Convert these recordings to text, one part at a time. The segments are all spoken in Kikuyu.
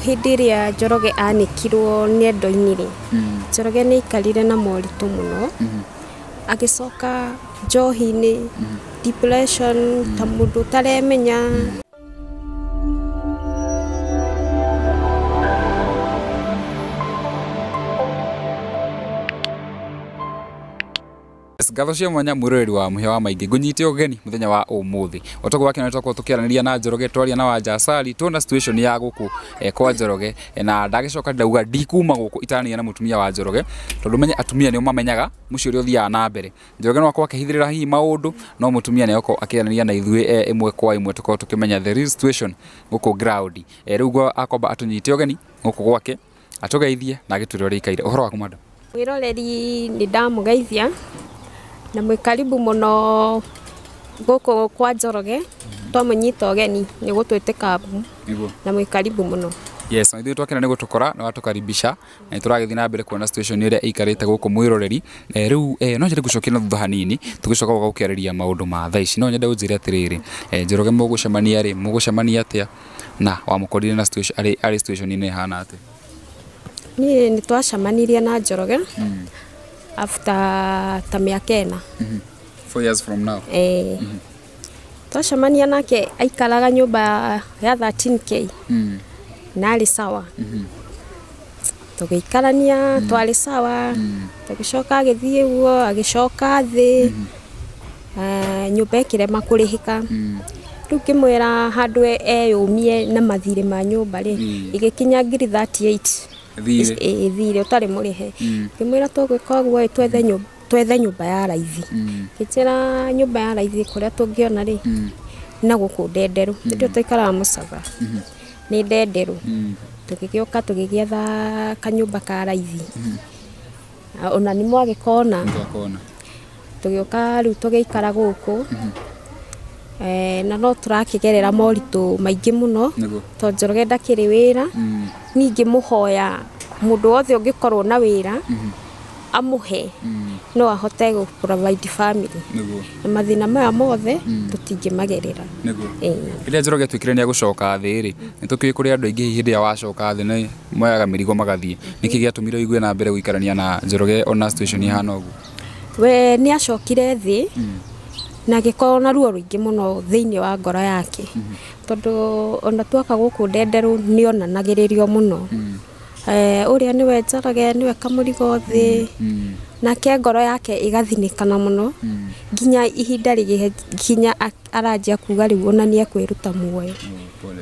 Hĩndĩ ĩrĩa Njoroge anĩkirwo nendo-inĩ rĩ, Njoroge nĩ aikarire na moritũ mũno, agĩcoka njohi-inĩ, depression, ta mũndũ ũtaremenya. Ngatho cia mwanya mwiroreri wa Mũhĩa wa Maingĩ ngũnyite ũgeni mũthenya wa ũmũthĩ. Otoguo wakĩona nĩtwakorwo tũkĩaranĩria na Njoroge, twaria na Wanja Asali, tuona situation ya gũkũ kwa Njoroge, na ndagĩcoka ndauga ndikuma gũkũ itaranĩria na mũtumia wa Njoroge, tondũ menye atumia nĩo mamenyaga mũciĩ ũrĩa ũthiaga na mbere. Njoroge no akorwo akĩhithĩrĩra hihi maũndũ, no mũtumia nĩ akorwo akĩaranĩria na ithuĩ ĩmwe kwa ĩmwe, tũkorwo tũkĩmenya the real situation gũkũ ground. Rĩu akomba atũnyite ũgeni gũkũ gwake, atũgeithie na agĩtwĩre ũrĩa aikaire. Ũhoro waku madam? Mwĩroreri nĩ ndamũgeithia na mwĩ karibu mũno gũkũ kwa Njoroge, twamũnyita ũgeni nĩ gũtwĩtĩka na mwĩ karibu mũno. Yes, na ithuĩ twakena nĩ gũtũkora na watũkaribisha, na nĩtũragĩthiĩ na mbere kuona situation ĩrĩa ĩikarĩte gũkũ mwĩroreri. Rĩu no nyende gũcokia na thutha hanini, tũgĩcoka gũka gũkĩarĩria maũndũ ma thaa ici. No nyende ũnjĩre atĩrĩrĩ, Njoroge mũgũcemania rĩ, mũgũcemania atĩa na wamũkorire na situation arĩ situation-inĩ ĩhana atĩa? Niĩ nĩ twacemanirie na Njoroge after ta mĩaka ĩna. 4 years from now. Twacemania nake aikaraga nyũmba ya 13K. Na arĩ sawa. Tũgĩikarania, twarĩ sawa. Tũgĩcoka agĩthiĩ ũguo, agĩcoka thĩ. Nyũmba ĩkĩrema kũrĩhĩka. Rĩu ngĩmwĩra handũ eyũmie na mathirĩ ma nyũmba rĩ, ĩgĩkinya ngiri 38. Thirĩ ũtarĩ mũrĩhe. Ngĩmwĩra tũgwĩka ũguo twethe nyũmba ya raithi. Ngĩnjĩra nyũmba ya raithi kũrĩa tũngĩona rĩ, na gũkũ Ndenderũ. Hĩndĩ ĩyo twaikaraga Mũcaba. Nĩ Ndenderũ. Tũgĩgĩũka tũgĩgĩetha kanyũmba ka raithi. Ona nĩ mwagĩkona. Tũgĩũka rĩu tũgĩikara gũkũ. Na no tũrakĩgerera moritũ maingĩ mũno, tondũ Njoroge ndakĩrĩ wĩra. Ningĩ mũhoya mũndũ wothe ũngĩkorwo na wĩra amũhe, no ahote gũ provide family. Na mathĩna maya mothe tũtingĩmagerera. Rĩrĩa Njoroge atuĩkire nĩ egũcoka thĩ rĩ, nĩ tũkĩũĩ kũrĩ andũ aingĩ hihi hĩndĩ ĩrĩa wacoka thĩ nĩ moyaga mĩrigo magathiĩ. Nĩkĩ gĩatũmire ũigue na mbere gũikarania na Njoroge ona situation ĩhana ũguo? We nĩ acokire thĩ na agĩkorwo na ruo rũingĩ mũno thĩinĩ wa ngoro yake, tondũ ona twaka gũkũ Ndenderũ nĩ onanagĩrĩrio mũno. Ũrĩa nĩwe Njoroge, nĩwe kamũrigo thĩ, nake ngoro yake ĩgathinĩkana mũno, nginya ihinda rĩgĩkinya aranjia kuga rĩu ona nĩ ekwĩruta muoyo.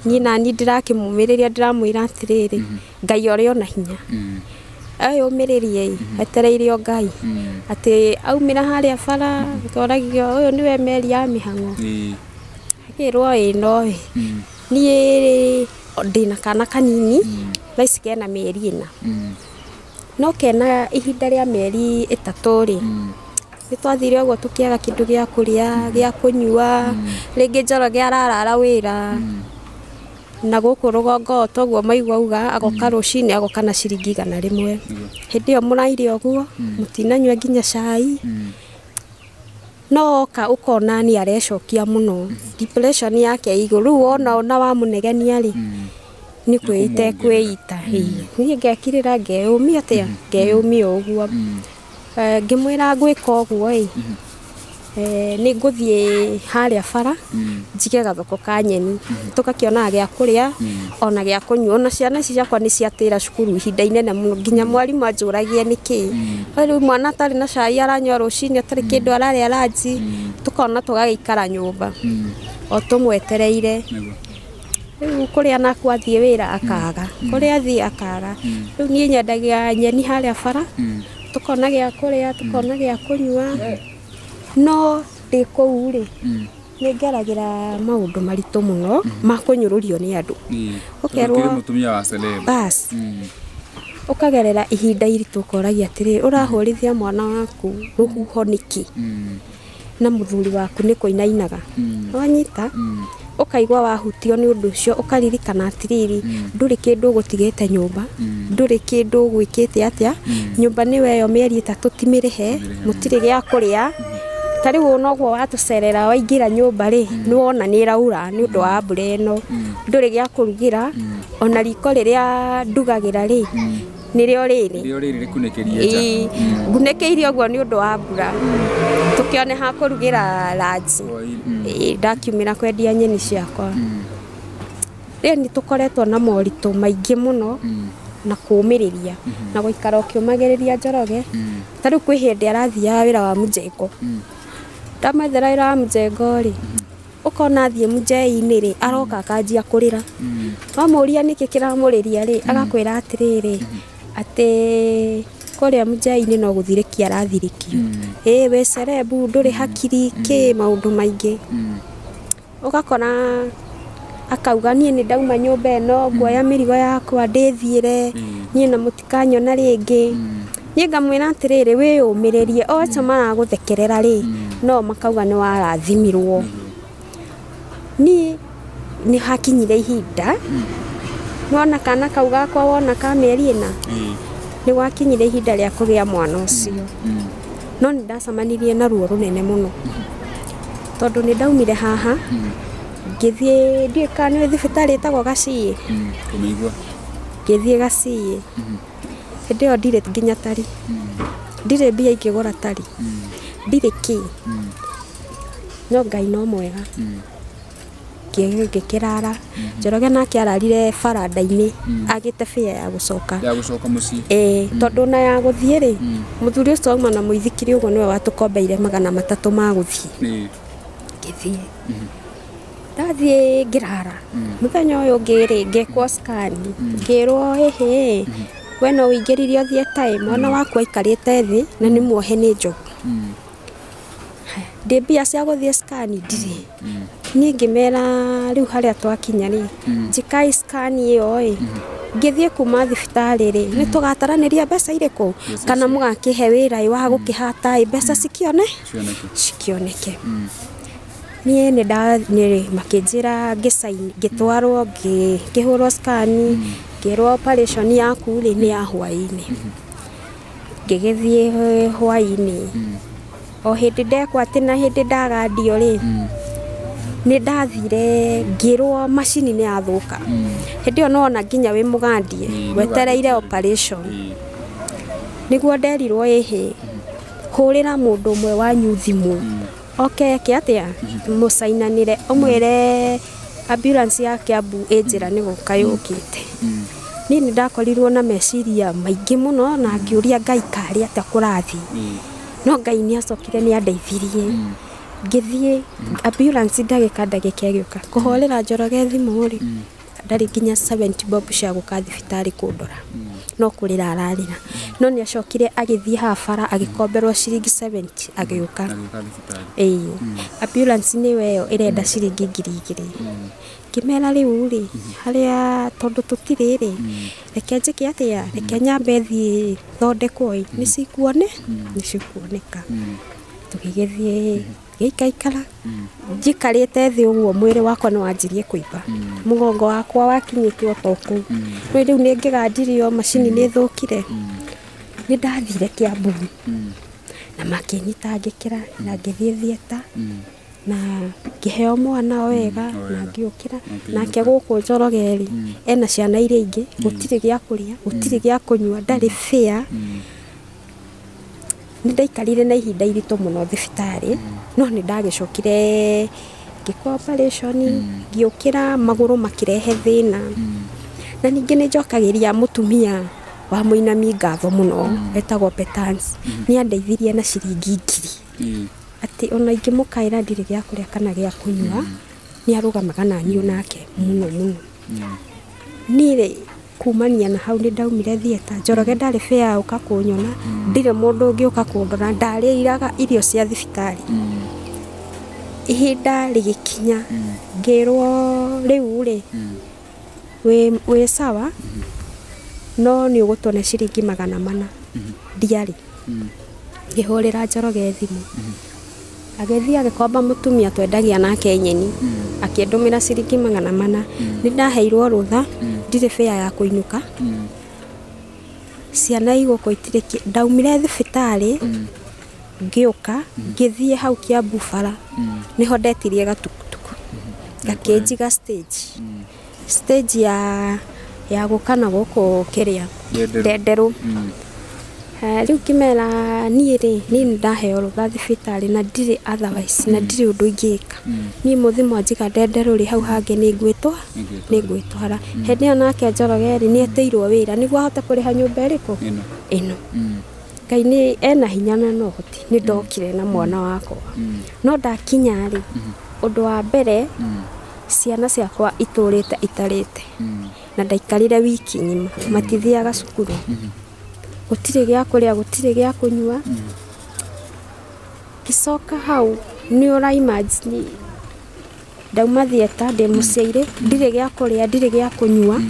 Niĩ naniĩ ndĩrakĩmũmĩrĩria, ndĩramwĩra atĩrĩrĩ, Ngai ũrĩ ona hinya, eyũmĩrĩrie, etereire o Ngai, atĩ aumĩra harĩa bara akoragio ũyũ nĩwe meri ya mĩhang'o, akĩrwo ĩ no ĩ. Niĩ ndĩna kana kanini, thaa ici kena mĩeri ĩna, no kena ihinda rĩa mĩeri ĩtatũ rĩ, nĩ twathire ũguo tũkĩaga kĩndũ gĩa kũrĩa, gĩa kũnyua, rĩngĩ Njoroge ararara wĩra na gũkũ rũgongo toguo maigua auga agoka rũcinĩ agoka na ciringi 100. Hĩndĩ ĩyo mũraire ũguo, mũtinanyua nginya cai, no oka ũkona nĩ arecokia mũno, depression yake igũrũ. Rĩu wona ona wamũnegenia rĩ, nĩ kwĩita kwĩita. Niĩ ngekirĩra ngeyũmia atĩa, ngeyũmia ũguo. Ngĩmwĩra ngwĩka ũguo ĩ, nĩ ngũthiĩ harĩa bara njige gathoko ka nyeni, tũgakĩonaga gĩa kũrĩa ona gĩa kũnyua. Ona ciana ici ciakwa nĩ ciatĩra cukuru ihinda inene mũno, nginya mwarimũ anjũragie nĩkĩ. Rĩu mwana atarĩ na cai aranyua rũcinĩ, atarĩ kĩndũ ararĩa ranji, tũkona tũgagĩikara nyũmba o tũmwetereire. Rĩu kũrĩa nakuo athiĩ wĩra akaga, kũrĩa athiĩ akaga. Rĩu niĩ nyendagia nyeni harĩa bara, tũkona gĩa kũrĩa, tũkona gĩa kũnyua. No ndĩ kũu rĩ, nĩ ngeragĩra maũndũ maritũ mũno ma kũnyũrũrio nĩ andũ. Ũkerwo mũtumia wa celeb. Bas. Ũkagerera ihinda iritũ ũkoragia atĩrĩ, ũrahũrithia mwana waku rũhuho nĩkĩ? Na mũthuri waku nĩ kũinainaga. Wanyita? Ũkaigua wahutio nĩ ũndũ ũcio, ũkaririkana atĩrĩrĩ, ndũrĩ kĩndũ ũgũtigĩte nyũmba, ndũrĩ kĩndũ ũgwĩkĩte atĩa, nyũmba nĩwe ĩyo mĩeri ĩtatũ ti mĩrĩhe, mũtirĩ gĩa kũrĩa. Ta rĩu noguo watũcerera waingĩra nyũmba rĩ, nĩwona nĩ ĩraura nĩ ũndũ wa mbura ĩno, ndũrĩ gĩa kũrugĩra, ona riko rĩrĩa ndugagĩra rĩ, nĩrĩo rĩrĩ. Nĩrĩo rĩrĩ rĩkunĩkĩrie nja. Ĩĩ, ngunĩkĩirie ũguo nĩ ũndũ wa mbura, tũkĩone ha kũrugĩra ranji. Ĩĩ, ndakiumĩra kwendia nyeni ciakwa. Rĩu nĩ tũkoretwo na moritũ maingĩ mũno na kũũmĩrĩria na gũikara ũkĩũmagĩrĩria Njoroge. Ta rĩu kwĩ hĩndĩ arathiaga wĩra wa mjengo, ndamwethera wĩra wa mjengo rĩ, ũkona athiĩ mjei-inĩ rĩ, aroka akanjia kũrĩra. Wamũria nĩkĩ kĩramũrĩria rĩ, agakwĩra atĩrĩrĩ, atĩ kũrĩa mjei-inĩ no gũthirĩkia arathirĩkio. Ĩĩ wĩ cerebu, ndũrĩ hakiri, kĩ maũndũ maingĩ. Ũgakora akauga niĩ nĩ ndauma nyũmba ĩno, nguoya mĩrigo yakwa ndĩthiĩre, niĩ na mũtikanyona rĩngĩ. Niĩ ngamwĩra atĩrĩrĩ, wĩyũmĩrĩrie, o acio maragũthekerera rĩ, no makauga nĩ warathimirwo. Niĩ nĩ hakinyire ihinda, nĩwona kana kau gakwa wona ka mĩeri ĩna, nĩ gwakinyire ihinda rĩa kũgĩa mwana ũcio. No nĩ ndacemanirie na ruo rũnene mũno, tondũ nĩ ndaumire haha, ngĩthiĩ, ndiũĩ kana nĩ thibitarĩ ĩtagwo Gaciĩ, Kũmĩigua. Ngĩthiĩ Gaciĩ. Hĩndĩ ĩyo ndirĩ nginya tari, ndirĩ mbia ingĩgũra tari, ndirĩ kĩ, no Ngai no mwega. Ngĩkĩrara, Njoroge nake ararire baranda-inĩ agĩte bĩa ya gũcoka. Ya gũcoka mũciĩ. Ĩĩ, tondũ ona ya gũthiĩ rĩ, mũthuri ũcio auma na mũithikiri ũguo nĩwe watũkombeire 300 ma gũthiĩ. Ngĩthiĩ. Ndathiĩ ngĩrara. Mũthenya ũyũ ũngĩ rĩ, ngĩkwo scan, ngĩrwo ĩhĩ, we no ũingĩrire ũthiĩ time, mwana waku aikarĩte thĩ na nĩ muohe nĩ njogu. Ndĩ mbia cia gũthiĩ scan ndirĩ. Niĩ ngĩmera rĩu harĩa twakinya rĩ, njĩkai scan ĩyo ĩ, ngĩthiĩ kuma thibitarĩ rĩ, nĩ tũgataranĩria mbeca irĩkũ, kana mũgakĩhe wĩra ĩ wa gũkĩhata ĩ, mbeca cikĩone Cioneke. Cikĩoneke. Niĩ nĩ nda nĩ makĩnjĩra ngĩcaini, ngĩtwarwo ngĩhũrwo scan, ngĩrwo operation yaku rĩ nĩ ya hwaĩ-inĩ. Ngĩgĩthiĩ hwaĩ-inĩ. O hĩndĩ ndekwo atĩ na hĩndĩ ndagandio rĩ, nĩ ndathire ngĩrwo macini nĩ yathũka. Hĩndĩ ĩyo nĩwona nginya wĩ mũgandie, wetereire operation. Nĩguo nderirwo ĩhĩ, hũrĩra mũndũ ũmwe wanyu thimũ, oke eke atĩa, mũcainanĩre, ũmwĩre ambulance ya Kiambu ĩ njĩra nĩ gũka yũkĩte. Niĩ nĩ ndakorirwo na meciria maingĩ mũno na ngĩũria Ngai karĩ atĩa kũrathiĩ. No Ngai nĩ acokire nĩ andeithirie. Ngĩthiĩ ambulance ndagĩka ndagĩka ĩgĩũka. Kũhũrĩra Njoroge thimũ rĩ, ndarĩ nginya 70 bob cia gũka thibitarĩ kũndora. No kũrĩra ararĩra. No nĩ acokire agĩthiĩ haha bara agĩkomberwo ciringi 70 agĩũka. Agĩũka thibitarĩ. Ĩĩ. Ambulance nĩyo ĩyo ĩrenda ciringi 2000. Ngĩmera rĩu rĩ, harĩa tondũ tũtirĩ rĩ, reke njĩke atĩa, reke nyambe thiĩ thondekwo ĩ, nĩ cikuone, nĩ cikuoneka. Tũgĩgĩthiĩ ngĩikaikara, njikarĩte thĩ ũguo mwĩrĩ wakwa nĩ wanjirie kũimba. Mũgongo wakwa wakinyĩte o ta kũu. Rĩu nĩ ngĩgandirio macini nĩ ĩthũkire. Nĩ ndathire Kiambu na makĩnyita ngĩkĩra na ngĩthiĩ theatre na ngĩheo mwana o wega na ngĩũkĩra. Nake gũkũ Njoroge rĩ, ena ciana iria ingĩ, gũtirĩ gĩa kũrĩa, gũtirĩ gĩa kũnyua, ndarĩ fare. Nĩ ndaikarire na ihinda iritũ mũno thibitarĩ, no nĩ ndagĩcokire ngĩkwo operation, ngĩũkĩra magũrũ makĩrehe thĩna. Na ningĩ nĩ njokagĩria mũtumia wa mũinami ngatho mũno, etagwo Petance. Nĩ andeithirie na ciringi 1000. Atĩ ona ingĩmũkaĩra ndirĩ gĩa kũrĩa kana gĩa kũnyua, nĩ arũgamaga naniĩ onake mũno mũno. Niĩ rĩ, kumania na hau nĩ ndaumire theatre, Njoroge ndarĩ fare ya gũka kũnyona, ndirĩ mũndũ ũngĩũka kũndora, ndarĩiraga irio cia thibitarĩ. Ihinda rĩgĩkinya, ngĩrwo rĩu rĩ, wĩ sawa, no nĩ ũgũtũne ciringi 400. Ndiarĩ. Ngĩhũrĩra Njoroge thimũ. Agĩthiĩ agĩkomba mũtumia twendagia nake nyeni, akĩndũmĩra ciringi 400. Nĩ ndaheirwo rũtha, ndirĩ fare ya kũinũka. Ciana igũkũ itirĩ kĩ, ndaumire thibitarĩ, Ngĩũka ngĩthiĩ hau Kiambu bara, nĩho ndetirie gatukutuku gakĩnjiga stage ya gũka na gũkũ kĩrĩa Ndenderũ. Rĩu ngĩmera niĩ rĩ, niĩ nĩ ndaheo rũtha thibitarĩ na ndirĩ otherwise, na ndirĩ ũndũ ingĩka. Niĩ mũthi mwanjiga Ndenderũ rĩ, hau hangĩ nĩ ngwĩtwara. Hĩndĩ ĩyo nake Njoroge rĩ, nĩ etĩirwo wĩra nĩguo ahote kũrĩha nyũmba ĩrĩkũ ĩno. Ngai nĩ ena hinya na no ũhoti, nĩ ndokire na mwana wakwa. No ndakinya rĩ, ũndũ wa mbere ciana ciakwa itũrĩte itarĩte, na ndaikarire wiki ng'ima matithiaga cukuru, gũtirĩ gĩa kũrĩa, gũtirĩ gĩa kũnyua. Ngĩcoka hau nĩ ũra imagine ndauma theatre ndĩ mũciairĩ, ndirĩ gĩa kũrĩa, ndirĩ gĩa kũnyua,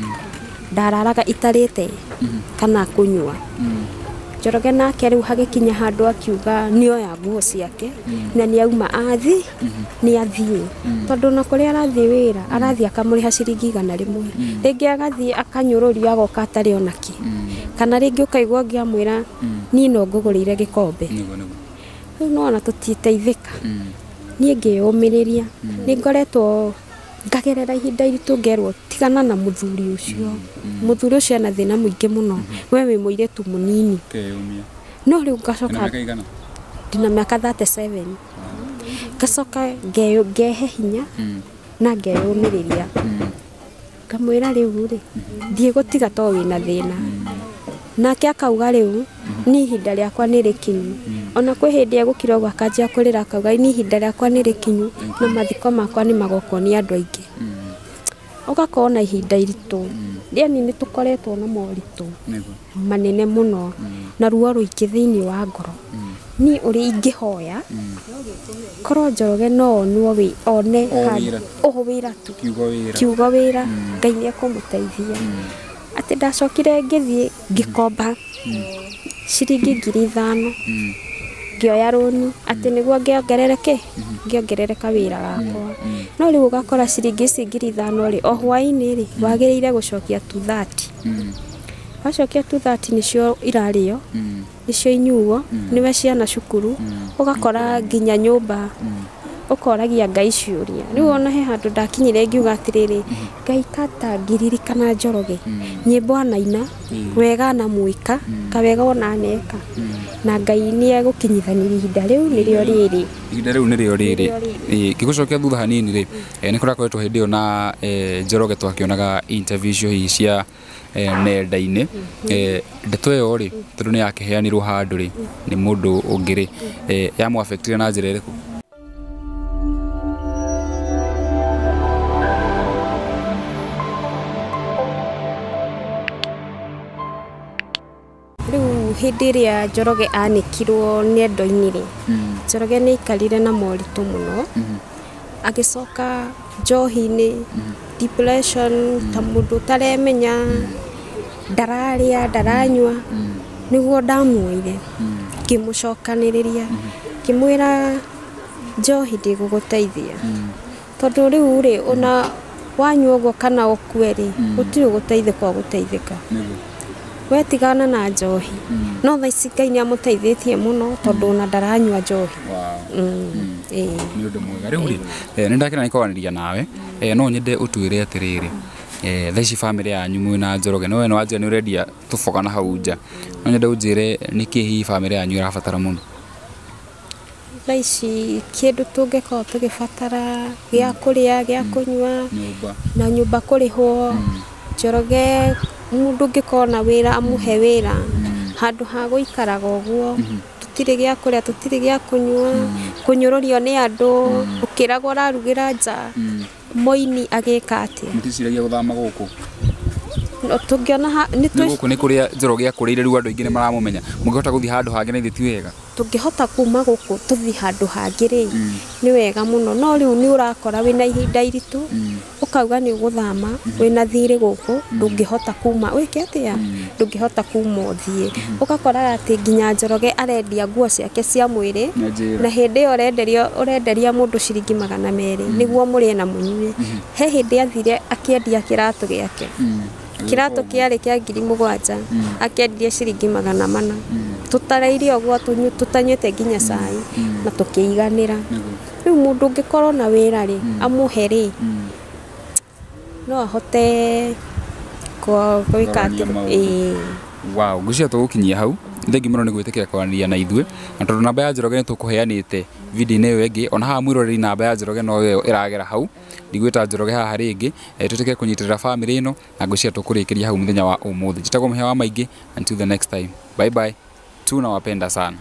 ndararaga itarĩte kana kũnyua. Njoroge nake rĩu hagĩkinya handũ akiuga nĩoya nguo ciake na nĩauma athi, nĩathiĩ, tondũ na kũrĩa arathiĩ wĩra arathiĩ akamũrĩha ciringi 100, rĩngĩ agathiĩ akanyũrũrio agoka atarĩ ona kĩ, kana rĩngĩ ũkaigua ũngĩ amwĩra niĩ no ngũgũrĩire gĩkombe. Rĩu nĩwona tũtiteithĩka. Niĩ ngĩyũmĩrĩria, nĩ ngoretwo ngagerera ihinda iritũ ngerwo tigana na mũthuri ũcio, mũthuri ũcio ena thĩna mũingĩ mũno, we wĩ mũirĩtu mũnini. No rĩu ngacoka ndĩna mĩaka 37, ngacoka ngehe hinya na ngeyũmĩrĩria, ngamwĩra rĩu rĩ ndiĩ gũtiga to wĩna thĩna. Nake akauga rĩu ni ihinda rĩakwa nĩ rĩkinyu. Ona kwĩ hĩndĩ egũkira ũguo akanjia kũrĩra akauga ni ihinda rĩakwa nĩ rĩkinyu na mathiko makwa nĩ magokwo nĩ andũ aingĩ. Ũgakorwo na ihinda iritũ, yani nĩ tũkoretwo na moritũ manene mũno na ruo rũingĩ thĩinĩ wa ngoro. Niĩ ũrĩa ingĩhoya korwo Njoroge no onwo one o wĩra tu, kiugo wĩra, Ngai nĩ ekũmũteithia. Atĩ ndacokire ngĩthiĩ ngĩkomba ciringi 5,000 ngĩoya rũni atĩ nĩguo ngĩongerere ngĩongerere kawĩra gakwa. No rĩu ũgakora ciringi ici 5,000 rĩ, o hwaĩ-inĩ rĩ wagĩrĩire gũcokia 230. Wacokia 230 nĩcio irarĩo, nĩcio inyuo, nĩwe ciana cukuru, ũgakora nginya nyũmba ũkoragia Ngai ciũria. Rĩu ona he handũ ndakinyire ngiuga atĩrĩrĩ, Ngai kata ngiririkana Njoroge, nyĩmbo anaina wega anamwĩka, kawega ona aneka, na Ngai nĩ egũkinyithania ihinda rĩu nĩrĩo rĩrĩ. Ihinda rĩu nĩrĩo rĩrĩ. Ngĩgũcokia thutha hanini rĩ, nĩ kũrakoretwo hĩndĩ ĩyo na Njoroge twakĩonaga interview icio hihi cia nenda-inĩ. Ndeto ĩyo rĩ, tondũ nĩ yakĩheanirwo handũ rĩ nĩ mũndũ ũngĩ rĩ, yamũ-affectire na njĩra ĩrĩkũ? Rĩu hĩndĩ ĩrĩa Njoroge anĩkirwo nendo-inĩ rĩ, Njoroge nĩ aikarire na moritũ mũno, agĩcoka njohi-inĩ, depression, ta mũndũ ũtaremenya, ndararĩa, ndaranyua. Nĩguo ndamuoire ngĩmũcokanĩrĩria, ngĩmwĩra njohi ndĩgũgũteithia, tondũ rĩu rĩ ona wanyua ũguo kana ũkue rĩ, gũtirĩ ũgũteithĩka ũgũteithĩka. We tigana na njohi. No thaa ici Ngai nĩ amũteithĩtie mũno tondũ ona ndaranyua njohi. Nĩ ũndũ mwega. Rĩu rĩ, nĩ ndakena nĩ kwaranĩria nawe, no nyende ũtwĩre atĩrĩrĩ, thaa ici bamĩrĩ yanyu mwĩna Njoroge, no we nĩ wanjĩra nĩ ũrendia tũboga na hau nja, no nyende ũnjĩre nĩkĩ hihi bamĩrĩ yanyu ĩrabatara mũno? Thaa ici kĩndũ tũngĩkorwo tũgĩbatara gĩa kũrĩa, gĩa kũnyua, na nyũmba kũrĩhwo. Njoroge mũndũ ũngĩkorwo na wĩra amũhe wĩra, handũ ha gũikaraga ũguo, tũtirĩ gĩa kũrĩa, tũtirĩ gĩa kũnyua, kũnyũrũrio nĩ andũ, ũkĩragwo ũrarugĩra nja, mũini agĩka atĩa? Mũticiragia gũthama gũkũ? Tũngĩona nĩ gũkũ nĩ kũrĩa Njoroge akũrĩire, rĩu andũ aingĩ nĩ maramũmenya. Mũngĩhota gũthiĩ handũ hangĩ na ithuĩ ti wega? Tũngĩhota kuma gũkũ tũthiĩ handũ hangĩ rĩ, nĩ wega mũno. No rĩu nĩ ũrakora wĩna ihinda iritũ, ũkauga nĩ ũgũthama, wĩna thirĩ gũkũ, ndũngĩhota kuma, wĩke atĩa? Ndũngĩhota kuma ũthiĩ. Ũgakora atĩ nginya Njoroge arendia nguo ciake cia mwĩrĩ, na hĩndĩ ĩyo ũrenderia mũndũ ciringi 200 nĩguo mũrĩe na mũnyue. He hĩndĩ athire akĩendia kĩratũ gĩake. Kĩratũ kĩarĩ kĩa 7,000, akĩendirie ciringi 400. Tũtarairie ũguo tũtanyuĩte nginya cai na tũkĩiganĩra. Rĩu mũndũ ũngĩkorwo na wĩra rĩ, amũhe rĩ, no ahote gwĩka Kũgorania atĩ maũndũ. Ĩĩ. Wow, ngwĩciria tũgũkinyia hau. Thengi mũno nĩ gwĩtĩkĩra kwaranĩria na ithuĩ, na tondũ namba ya Njoroge nĩ tũkũheanĩte video-inĩ ĩyo ĩngĩ, ona haha mwĩroreri namba ya Njoroge no ĩyo ĩragera hau. Ndigwĩta Njoroge haha rĩngĩ, twĩtĩkĩre kũnyitĩrĩra famĩlĩ ĩno, na ngwĩciria tũkũrĩkĩria hau mũthenya wa ũmũthĩ. Njĩtagwo Mũhĩa wa Maingĩ, until the next time, bye bye, tunawapenda sana.